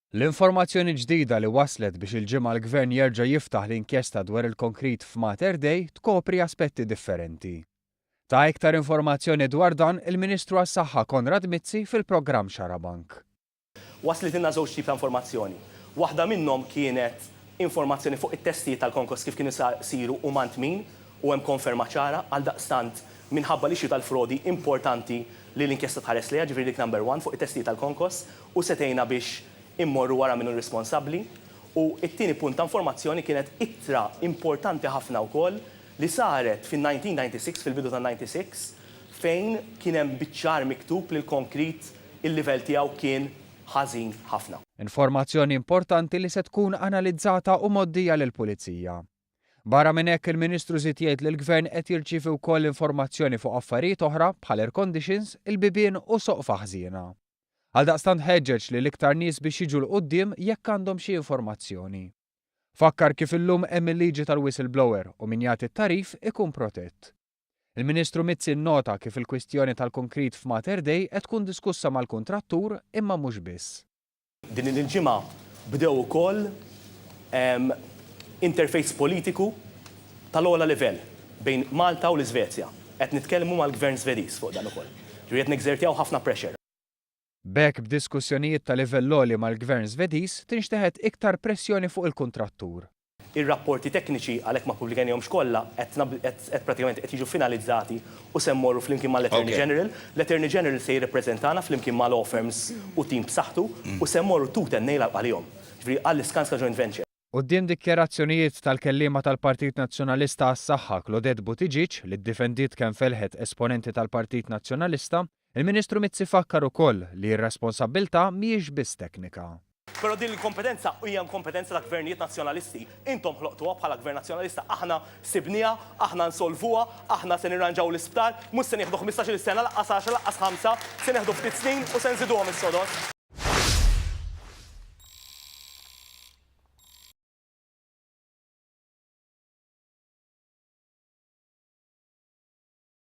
L-informazzjoni ġdida li wasslet biex il-Ġimgħa l-Gvern jerġa' jiftaħ l-inkjesta dwar il-konkrit f'Mater Dei tkopri aspetti differenti. Ta iktar informazzjoni dwar dan il-Ministru għas-Saħħa Konrad Mizzi fil-programm Xarabank. Waslitilna żewġ tip ta' informazzjoni. Waħda minnhom kienet informazzjoni fuq it-testijiet tal-konkos kif kienu jsiru u m'għand min u hemm konferma ċara, għaldaqstant minħabba l-issue tal-frodi importanti li l-inkjesta tħares lejha, ġifieri dik number one fuq it-testijiet tal-konkos u se tgħinna biex immorru wara min hu responsabbli. U t-tieni punt ta' informazzjoni kienet ittra importanti ħafna wkoll li saret fin-1996, fil-bidu tan-96, fejn kien hemm biċ-ċar miktub li l-konkrit il-livell tiegħu kien ħażin ħafna. Informazzjoni importanti li se tkun analizzata u mgħoddija lill-Pulizija. Barra minn hekk il-Ministru żied jgħid li l-Gvern qed jirċievi wkoll informazzjoni fuq affarijiet oħra bħal air conditions, il-bibien u soqfa ħżiena. Għaldaqstant ħeġġeġ lil iktar nies biex jiġu 'l quddiem jekk għandhom xi informazzjoni. Fakkar kif illum hemm il-liġi tal-whistleblower u min jagħti t-tagħrif ikun protett. Il-Ministru Mizzi nnota kif il-kwistjoni tal-konkrit f'Mater Dei qed tkun diskussa mal-kuntrattur imma mhux biss. Din il-ġimgħa bdew ukoll interface politiku tal-ogħla livell bejn Malta u l-Iżvezja. Qed nitkellmu mal-Gvern Żvediż fuq dan ukoll. Ġifieri qed negżertjaw ħafna pressure. B'hekk b'diskussjonijiet ta' livell għoli mal-Gvern Żvediż tinxteħet iktar pressjoni fuq il-kuntrattur. Ir-rapporti tekniċi, għalhekk ma ppubblikajnihomx kollha, qed qed pratikament qed jiġu finalizzati u se mmorru flimkien mal-Attorney General. L-Attorney General se jirrappreżentana flimkien ma' law firms u tim b'saħħtu u se mmorru tooth and nail għalihom. Ġifieri għall-Skanska joint venture. Quddiem dikjarazzjonijiet tal-kelliema tal-Partit Nazzjonalista għas-Saħħa Claudette Buttigieg li ddifendiet kemm felħet esponenti tal-Partit Nazzjonalista, il-Ministru Mizzi fakkar ukoll li r-responsabbiltà mhijiex biss teknika. Però din l-inkompetenza hija inkompetenza ta' gvernijiet Nazzjonalisti. Intom ħloqtuha bħala Gvern Nazzjonalista, aħna sibniha, aħna nsolvuha, aħna se nirranġaw l-isptar, mhux se nieħdu ħmistax-il sena, lanqas għaxra, lanqas ħamsa, se nieħdu ftit snin u se nżiduhom is-sodod.